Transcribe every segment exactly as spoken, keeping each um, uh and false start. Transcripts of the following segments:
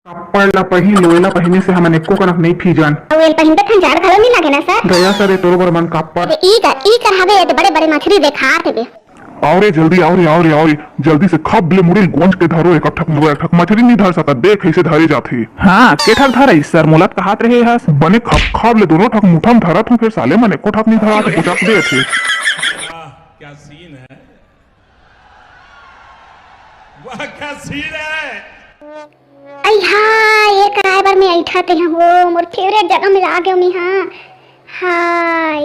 कप्पड़ ला पहिन, लोयला पहिने से हमन एको कनक नइ फीजन। अउ एला पहिनते ठन जाड़ घलो नइ लागे ना सर। गया सर, ए तोरो बर मन कप्पड़। अरे ई कर, ई कर हवे, ए बड़े-बड़े मछरी देखात हवे। आओ रे, जल्दी आओ रे, आओ रे, आओ रे, जल्दी से खब ले मुड़ी ल गोंज के धरो, एक ठक, एक ठक मछरी नइ धर सकत, देख कइसे धरे जाथे। हाँ, के ठक धरइस सर, मोला त कहात रहे हस। बने खब, खब ले दोनों ठक मुठा म धरत हूँ, फेर साले मन एको ठक नइ धरात, बुचक देथे। वाह, क्या सीन है। वाह, क्या सीन है। अई हाँ, ये कराए बर मैं अइठा ते हो, मोर फेवरेट जगह में आ गयो मैं, हाँ। हाय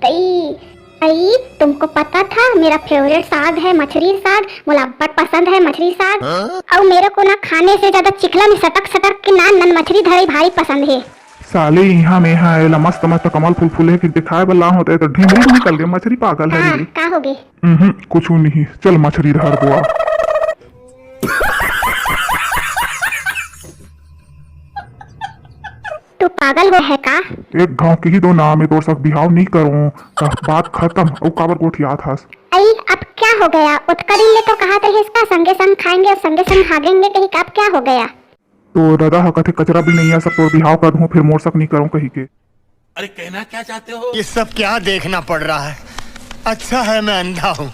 दई, अई तुमको पता था मेरा फेवरेट साग है मछरी साग, मोला अब्बड़ पसंद है मछरी साग। हाँ? अउ मेरे को ना खाने से ज्यादा चिखला में सटक सटक के नान नान मछरी धरई भारी पसंद है। साले इहाँ में हा एला मस्त मस्त कमल फूल फूले के दिखाए बर लाहूँ, त ए तो ढींगरी निकल गे, मछरी पागल हरे हाँ, रे। का हो गे? उहुं, कुछु नहीं, चल मछरी धर बोआ। तू पागल हो है का? एक घाव के ही दो नाम है, तोर साथ बिहाव नहीं करूँ, त बात खत्म। अउ काबर गोठियात हस? अई, अब क्या हो गया? ओतका दिन ले तो कहात रहिस का संगे संग खाएंगे और संगे संग भागेंगे कही का, अब क्या हो गया? तो ददा ह कथे कचरा भी नहीं आ सकतो, बिहाव कर दूं, फिर मोर सक नहीं करूं कही के। अरे कहना क्या चाहते हो? ये सब क्या देखना पड़ रहा है? अच्छा है मैं अंधा हूँ।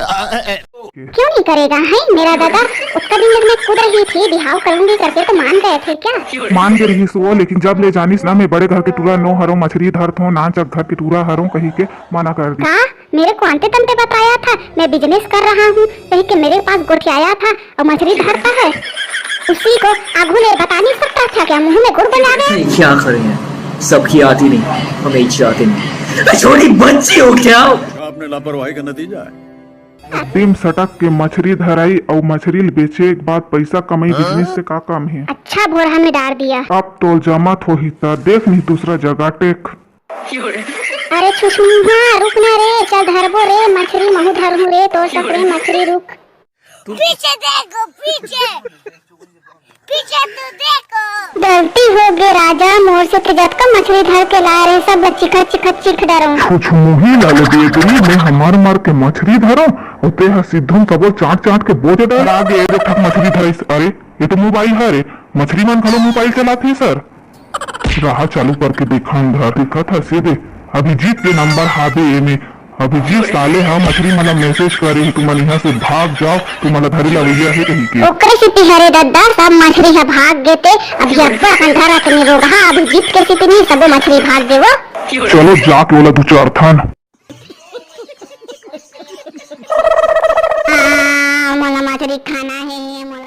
क्यों नहीं करेगा है मेरा दादा? उसका दिन जब मैं कूद रही थी बिहाव करूंगी करके तो मान गए थे क्या? मान के रहिस वो, लेकिन जब ले जानिस ना मैं बड़े घर के टूरा नो हरो, मछरी धरत हो, नान चक घर के टूरा हरो कही के मना कर दी। का? मेरे को अंते तंते बताया था, मैं बिजनेस कर रहा हूँ कही के मेरे पास गोठियाया था और मछरी धरता है। उसी को आगू ने बता नहीं सकता था क्या? मुंह में गुड़ बना गया। नहीं, क्या करें, सबकी आती नहीं, हमें इच्छा आती नहीं। मैं छोटी बच्ची हूँ क्या? आपने लापरवाही का नतीजा है। टीम सटक के मछरी धराई अउ मछरी ल बेचे के बाद पैसा कमाई, हाँ? बिजनेस से का काम है? अच्छा भोरहा में डार दिया। अब तो जमत होही त देख नहीं दूसरा जगह टेक। अरे छुछमुहा, रुक ना रे, चल धरबो रे मछरी, महू धरहूँ रे, तोर सक रे मछरी, रुक। पीछे देखो, पीछे, पीछे तो देखो। गलती हो गे राजा, मोर से तो जतका मछरी धर के लाए रहे, सब ला चिखा चिखा चिख डरो। छुछमुही लाले बेगरी, मैं हमार मार के मछरी धरो, अउ ते ह सिद्धू सबो चाट चाट के बोझ डर। आगे एगो ठक मछरी धरिस, अरे ये तो मोबाइल हरे, मछरी मन घलो मोबाइल चलाथे सर। राह चालू करके देखन धर, देखत हस ये दे, अभिजीत के नंबर हाबे एमे। अभिजीत साले ह मछरी मन ला मैसेज करे हे, "तुमन इहाँ से भाग जाओ, तुमन ला धरे ला अवइया हे," कही के। ओकरे सेती हरे दद्दा, सब मछरी ह भाग गे ते। अभी अब्बड़ अकन धरत हे रोगहा, अभिजीत के सेती नहीं, सबो मछरी भाग गे वो। चलो जाके ओला दू चार ठन। आ, मोला मछरी खाना है, मोला